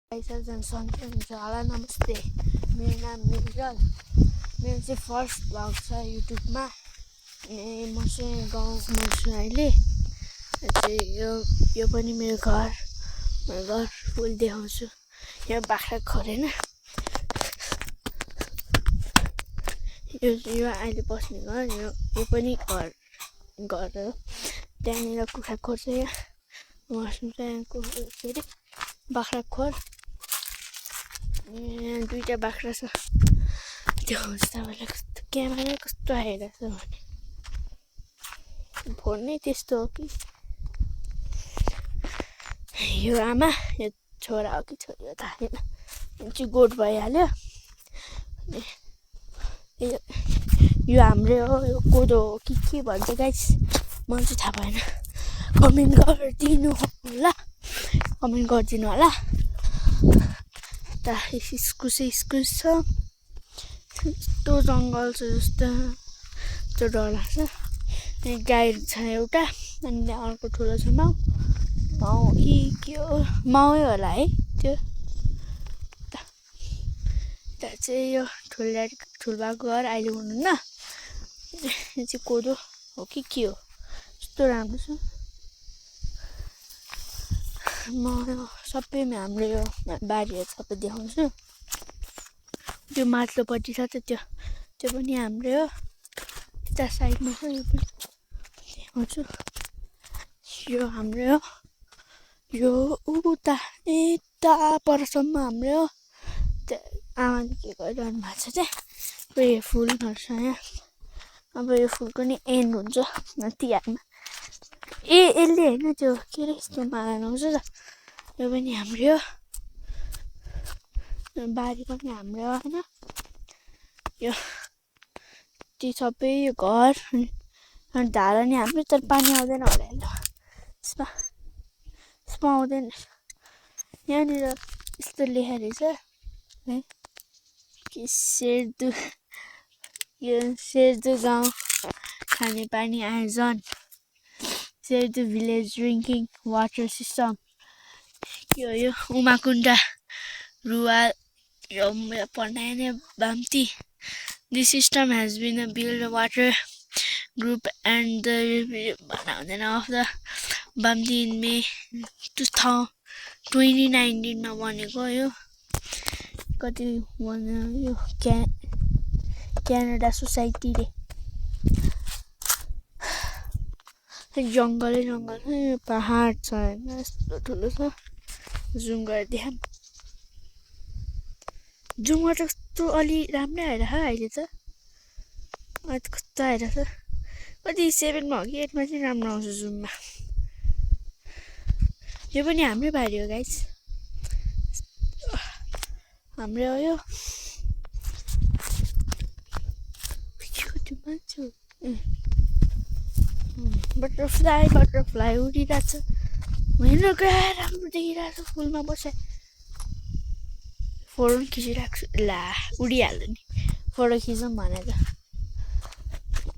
सबजना सन्चै हुन्छ होला। नमस्ते, मेरो नाम निरल। मेरो चाहिँ फर्स्ट भ्लग छ युट्युबमा। अनि म चाहिँ गाउँमा छु अहिले। यो पनि मेरो घर फुल देखाउँछु। यो बाख्राकोट होइन, यो अहिले बस्ने घर। यो पनि घर हो। त्यहाँनिर कुखुराकोट छ। यहाँ बस्नु चाहिँ के अरे बाख्राकोट। दुईटा बाख्रा छ। त्यो तपाईँलाई कस्तो क्यामेरा कस्तो आइरहेछ भने फोन नै त्यस्तो हो कि। यो आमा, यो छोरा हो कि छोरी हो थाहा छैन। यो चाहिँ गोठ भइहाल्यो। यो हाम्रै हो। यो कोदो हो कि के भन्छ गाइस, मलाई चाहिँ थाहा भएन। कमेन्ट गरिदिनु होला। इस्कुस छ। यस्तो जङ्गल छ जस्तो डर लाग्छ। त्यहाँ गाई छ एउटा, अनि त्यहाँ अर्को ठुलो छ माउ कि के हो, माउै होला है। त्यो त्यहाँ चाहिँ यो ठुल्बाको घर अहिले हुनुहुन्न। यो चाहिँ कोदो हो कि के हो, यस्तो राम्रो छ। म सबै हाम्रो यो बारीहरू सबै देखाउँछु। त्यो माथिल्लोपट्टि छ त्यो पनि हाम्रै हो। यता साइडमा छ, यो पनि देखाउँछु। यो हाम्रै हो। यो उता यता परसम्म हाम्रै हो। आमाले के गरिरहनु भएको छ चाहिँ यो फुलहरू छ यहाँ। अब यो फुलको नि एन्ड हुन्छ तिहारमा। यसले होइन त्यो के अरे यस्तो माला लाउँछ त, यो पनि हाम्रै हो। बारी पनि हाम्रै हो होइन। यो ती सबै यो घर अनि धारा नि हाम्रो, तर पानी आउँदैन होला यसमा आउँदैन। यहाँनिर यस्तो लेखेको रहेछ है कि शेरदु गाउँ खानेपानी आयोजन, शेरदु भिलेज ड्रिङ्किङ वाटर सिस्टम। यो उमाकुण्ड रुवाल Panaya Bamti. This system has been built a water group and the of the Bamti in May 2019 मा बनेको। यो कति यो क्यानाडा सोसाइटीले। जङ्गलै जङ्गल छ, यो पहाड छ होइन, यस्तो ठुलो छ। जुम गरेर देखाऊँ। जुममा त कस्तो अलि राम्रै आइरहेछ अहिले त। कस्तो आइरहेछ, कति 7मा हो कि 8मा चाहिँ राम्रो आउँछ जुममा। यो पनि हाम्रै बारी हो गाइस, हाम्रै हो यो। बटरफ्लाई उडिरहेछ। हेर्नु क्या राम्रो देखिरहेछ। फुलमा बसे फोटो खिचिरहेको छु। ला उडिहाल्यो नि, फोटो खिचौँ भनेर।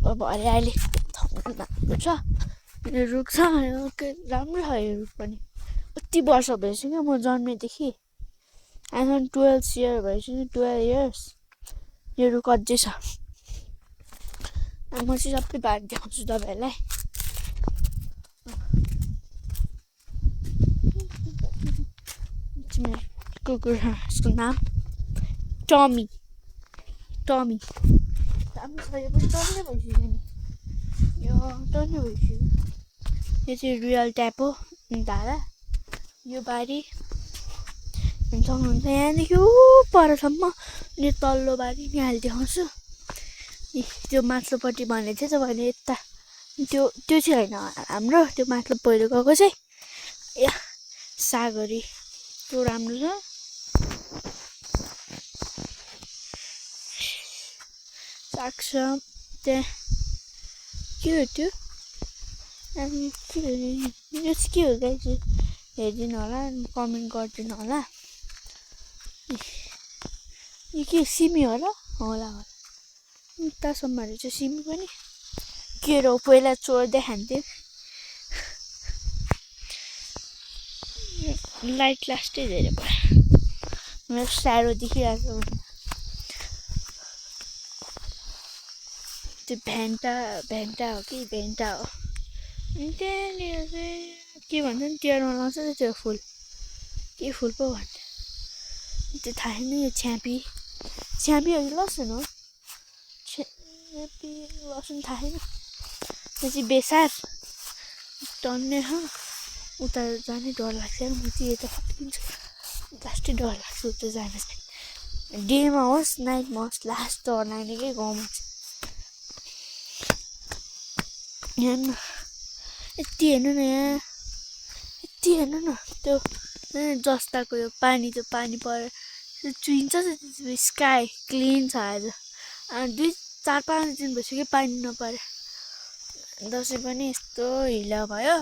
अब अहिले ठाउँमा छ, यो रुख छ। राम्रो छ यो रुख पनि। कति वर्ष भइसक्यो म जन्मेदेखि। आइफोन 12 इयर भइसक्यो, 12 इयर्स। यो रुख अझै छ। म चाहिँ सबै बारी देखाउँछु तपाईँहरूलाई। कुकुर यसको नाम टमी। राम्रो छ। यो पनि टन्नै भइसक्यो नि, यो टन्नै भइसक्यो। यो चाहिँ रियल ट्याप हो धारा। यो बारी सक्नुहुन्छ यहाँदेखि परसम्म। यो तल्लो बारी नि अहिले देखाउँछु। त्यो माथिल्लोपट्टि भनेको थियो तपाईँले यता, त्यो चाहिँ होइन हाम्रो। त्यो माथिल्लो पहिरो गएको चाहिँ सागरी, त्यो राम्रो छ। साग छ त्यहाँ। के हो त्यो, अनि के हो यो चाहिँ के हो गाइस, हेरिदिनु होला, कमेन्ट गरिदिनु होला। यो के सिमी होला। उतासम्महरू चाहिँ सिमी पनि के हो, पहिला चोर्दै खान्थ्यो। लाइट लास्टै धेरै भयो। मेरो स्यारो देखिरहेको छ त्यो भेन्टा हो कि भेन्टा हो अनि त्यहाँनिर चाहिँ के भन्छ नि तिहारमा लाउँछ नि त्यो फुल के फुल पो भन्छ त्यो थाहा छैन यो छ्यापी हो कि लसुन हो छ्यापी लसुन थाहा छैन त्यो चाहिँ बेसार टन्ने हो उता जाने डर लाग्छ म चाहिँ यता फर्किन्छु लास्टै डर लाग्छ उता जान चाहिँ डेमा होस् नाइटमा होस् लास्ट डर लाग्ने के गाउँमा चाहिँ हेर्नु यति हेर्नु न यहाँ यति हेर्नु न त्यो जस्ताको यो पानी परेर चुइन्छ स्काई क्लिन छ आज 2-4-5 दिन भइसक्यो पानी नपरे दसैँ पनि यस्तो हिलो भयो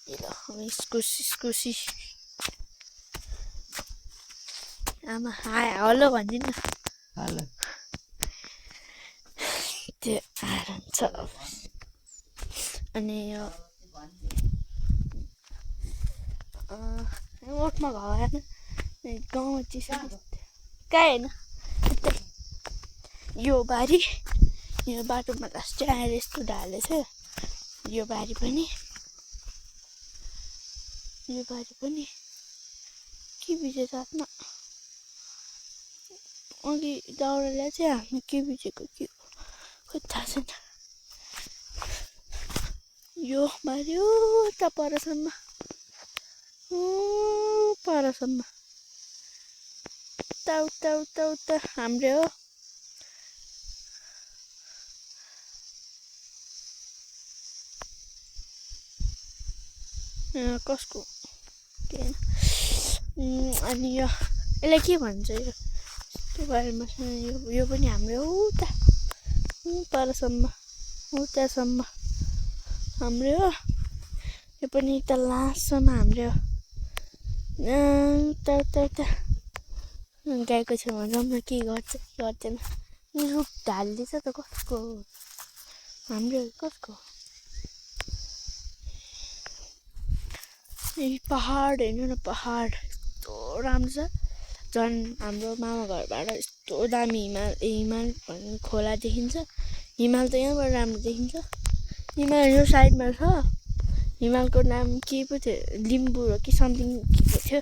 हिलो इस्कुसी आमा हेलो भनिदिनु न त्यो आराम छ अनि यो ओठमा घाउ आएन गाउँमा चिसो कहाँ होइन यो बारी यो बाटोमा लास्टै आएर यस्तो ढालेछ यो बारी पनि के बिजेछ हातमा अघि दाउराले चाहिँ हामी के बिजेको के खोइ थाहा छैन यो बारी उता परसम्म उता हाम्रै हो कसको के अनि यसलाई के भन्छ यो त्यो बारेमा यो पनि हाम्रै हो उता परसम्म उतासम्म हाम्रै हो यो पनि उता लास्टसम्म हाम्रै हो उता गाईको छेउमा जाउँ न के गर्छ गर्दैन रुख ढाल्दैछ त कसको हाम्रै कसको पहाड हेर्नु न पहाड यस्तो राम्रो छ झन् हाम्रो मामा घरबाट यस्तो दामी हिमाल भन्ने खोला देखिन्छ हिमाल त यहाँबाट राम्रो देखिन्छ हिमाल यो साइडमा छ हिमालको नाम के पो थियो लिम्बू हो कि समथिङ के पो थियो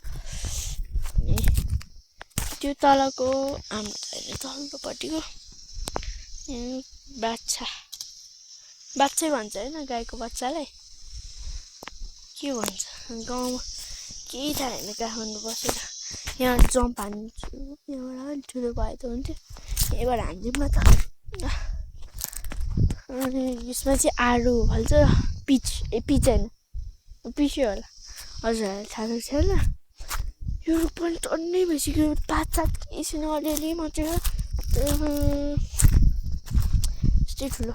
त्यो तलको हाम्रो तल्लोपट्टिको बाच्छै भन्छ होइन गाईको बच्चालाई के भन्छ गाउँमा केही थाहा होइन काठमाडौँ बसेर यहाँ जम्प हान्छु यहाँबाट अलिक ठुलो भए त हुन्थ्यो यहीँबाट हान्दिउँ न त अनि यसमा चाहिँ आरू भन्छ पिच होइन पिसै होला हजुरहरूलाई थाहा छैन यो रुख पनि टन्नै भइसक्यो पातसात केही छैन अलिअलि मात्रै हो यस्तै ठुलो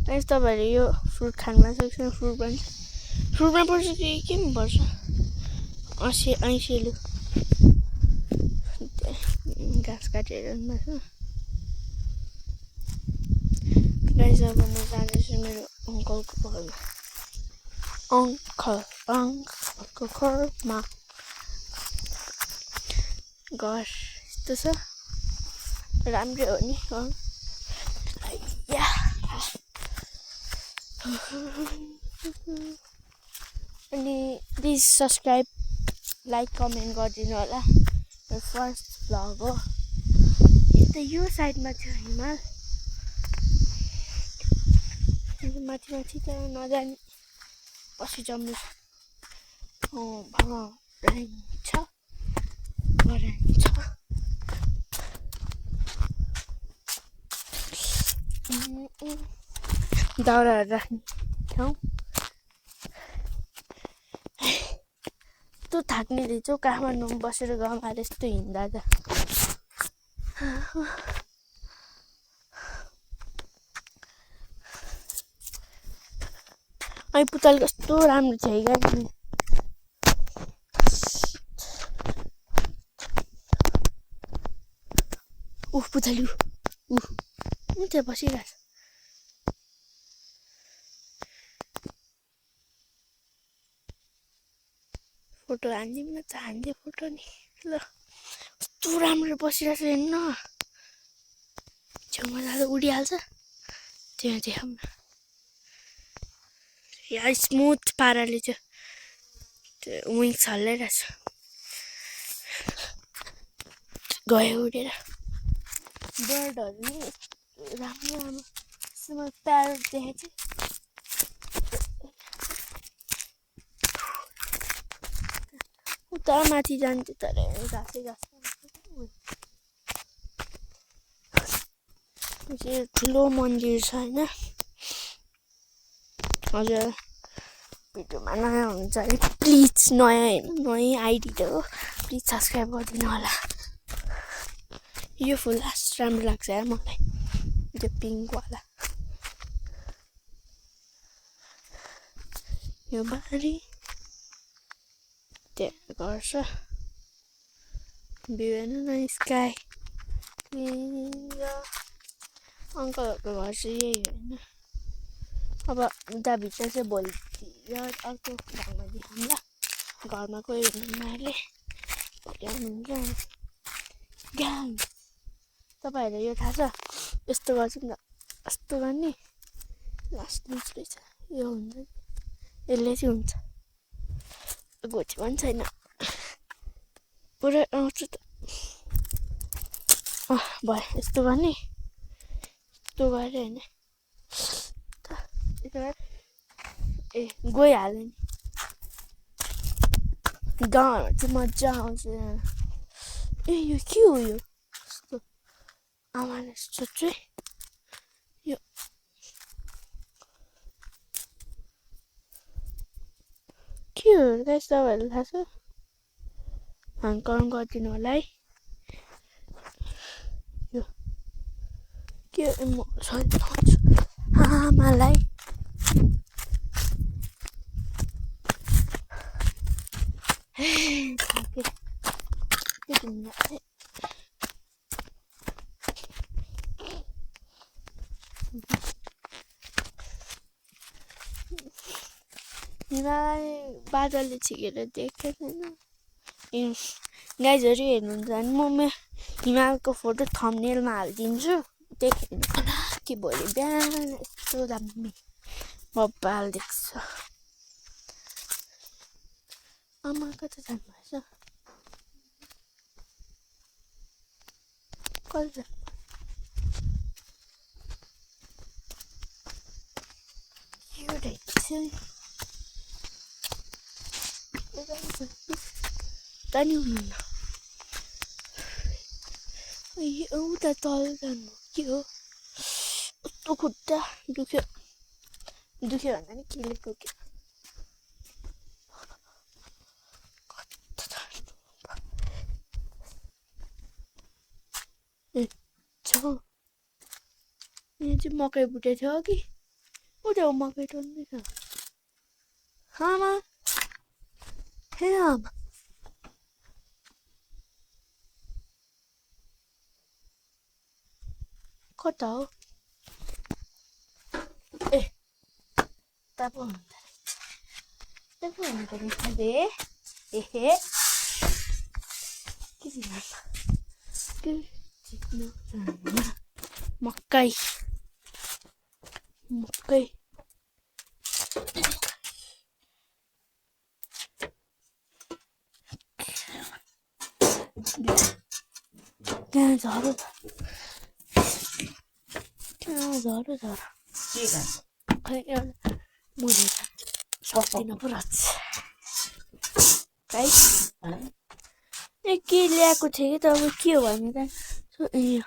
गाइस तपाईँहरूले यो फ्रुट खानु सक्छ फ्रुटमा पर्छ कि केमा पर्छ ऐँसेलु घाँस काटेर गाइस अब म जाँदैछु मेरो अङ्कलको घरमा घर यस्तो छ राम्रै हो नि अनि प्लिज सब्सक्राइब लाइक कमेन्ट गरिदिनु होला मेरो फर्स्ट भ्लग हो यता यो साइडमा छ हिमाल माथि त नजाने पछि जम्नु भराइन्छ दाउराहरू राख्ने ठाउँ यस्तो थाक्ने रहेछ हौ काठमाडौँमा बसेर गाउँमा आएर यस्तो हिँड्दा त पुतल कस्तो राम्रो छ है गाई पुतली त्यहाँ बसिरहेछ फोटो हान्दिउँ न त हान्दियो फोटो नि ल कस्तो राम्रो बसिरहेको छ हेर्नु न छेउमा जाँदा उडिहाल्छ त्यहाँ देखाउँ न यहाँ स्मुथ पाराले चाहिँ त्यो विङ्स हल्लाइरहेछ गयो उडेर बर्डहरू नि राम्रो राम्रो यसमा प्यारोट देखेको थिएँ उता माथि जान्थ्यो तर घाँसै घाँस ठुलो मन्दिर छ होइन हजुर भिडियोमा नयाँ हुनुहुन्छ भने प्लिज नयाँ होइन नयाँ आइडी त हो प्लिज सब्सक्राइब गरिदिनु होला यो फुल राम्रो लाग्छ यार मलाई त्यो पिङ्कवाला यो बारी त्यहाँ गर्छ भ्यू हेर्नु न स्काई अङ्कलहरूको घर चाहिँ यही होइन अब उताभित्र चाहिँ भोलितिर अर्को घरमा देखाउँ ल घरमा कोही हुनुहुन्न अहिले भोलि आउनुहुन्छ ग्याङ तपाईँहरूलाई यो थाहा छ यस्तो गर्छु नि त यस्तो गर्ने लास्ट लुज रहेछ यो हुन्छ यसले चाहिँ हुन्छ गोची पनि छैन पुरै आउँछु त भयो यस्तो गर्ने यस्तो गरेँ होइन ए गइहाल्यो नि गाउँहरूमा चाहिँ मजा आउँछ ए यो के हो यो यस्तो आमाले सोध्छु है यो के हो गाइस तपाईँहरूलाई थाहा छ कमेन्ट गरिदिनु होला है यो के म सोध्छु आमालाई हिमालय बादलले छिकेर देखेन गाइजहरू हेर्नुहुन्छ भने म हिमालको फोटो थम्बनेलमा हालिदिन्छु देख्नु होला कि भोलि बिहान यस्तो दामी बब्बाल देख्छ आमा कता जानुभएछ कता यो रहेछ तनी हुनुहुन्न उता तल जानु के हो कस्तो खुट्टा दुख्यो भन्दा नि केले दुख्यो यहाँ चाहिँ मकै बुटे थियो कि उता मकै टोल्दैछ आमा हे आमा कता हो ए तब हुँदो रहेछ बे एहे के मकै त्यहाँ झरो खै एउटा मुरी सक्दिनँ पो रहेछ गाइस ए के ल्याएको थियो कि त अब के हो भने त अहिले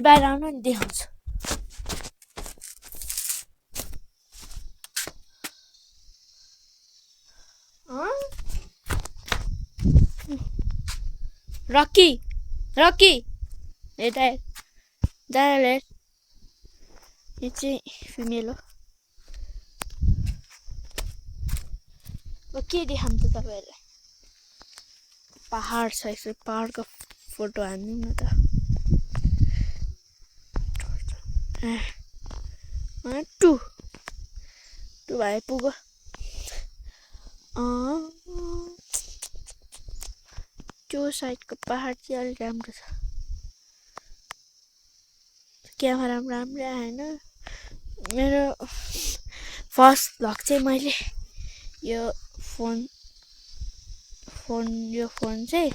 बाहिर आउनु नि देखाउँछु रकी यता दादाले यो चाहिँ फिमेल हो के देखाउँ त तपाईँहरूलाई पहाड छ यसो पहाडको फोटो हान्नु न त टु भाइ पुग्यो त्यो साइडको पहाड चाहिँ अलिक राम्रो छ क्यामेरा पनि राम्रै आएन मेरो फर्स्ट भ्लग चाहिँ मैले यो फोन चाहिँ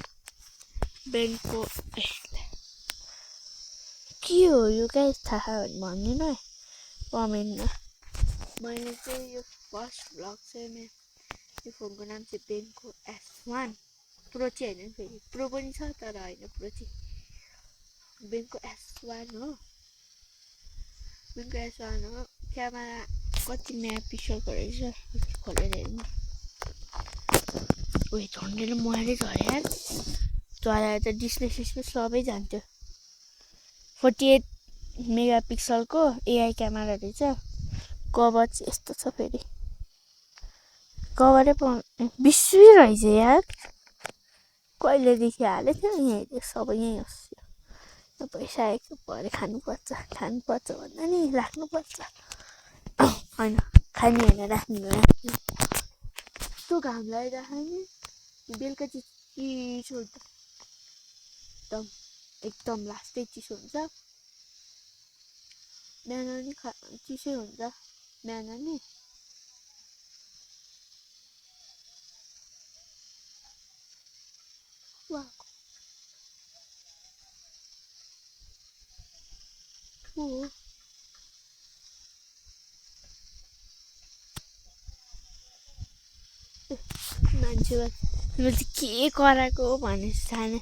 बेनको के हो यो गाइस थाहा भनिदिनु है कमेन्टमा मैले चाहिँ यो फर्स्ट भ्लग चाहिँ यो फोनको नाम चाहिँ बेनको S1 प्रो चाहिँ होइन फेरि प्रो पनि छ तर होइन प्रो चाहिँ बेनको S1 हो बेनको S1 हो क्यामेरा कति मेगापिक्सलको रहेछ खोलेर हेर्नु उयो झन्डै मोबाइलै झऱ्यो यार झरेर त डिस्प्ले सबै जान्थ्यो 48 मेगापिक्सलको AI क्यामेरा रहेछ कभर चाहिँ यस्तो छ फेरि कभरै बिस्वी रहेछ यार कहिलेदेखि हालेको थियो यहीँ सबै यहीँ होस् पैसा आएको भरे खानुपर्छ भन्दा नि राख्नुपर्छ होइन खाने होइन राख्ने त्यो घाम लगाइराख्ने बेलुका चाहिँ चिसो हुन्छ एकदम लास्टै चिसो हुन्छ बिहान नि चिसै हुन्छ बिहान नि मान्छे मैले चाहिँ के कराएको भने सानो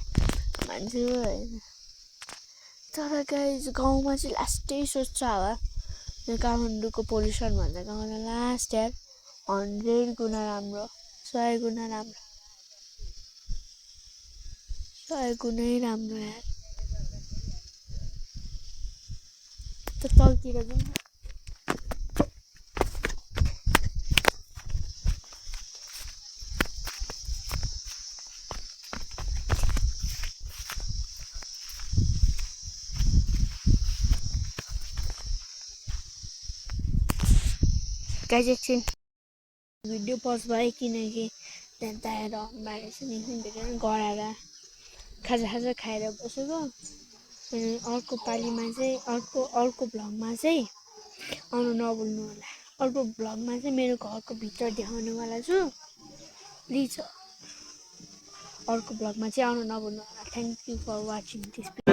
मान्छे होइन तर गाइस गाउँमा चाहिँ लास्टै स्वच्छ हावा काठमाडौँको पोल्युसन भन्दा गाउँमा लास्ट यार 100 गुणा राम्रो 100 गुणा राम्रो 100 गुणै राम्रो यार त तलतिर जाउँ गाइस एकछिन भिडियो पज भयो किनकि त्यहाँ बाहिर एकछिन गराएर खाजा खाएर बसेको अनि अर्को पालिमा चाहिँ अर्को भ्लगमा चाहिँ आउनु नभुल्नु होला अर्को भ्लगमा चाहिँ मेरो घरको भित्र देखाउनेवाला छु प्लिज अर्को भ्लगमा चाहिँ आउनु नभुल्नु होला thank you for watching this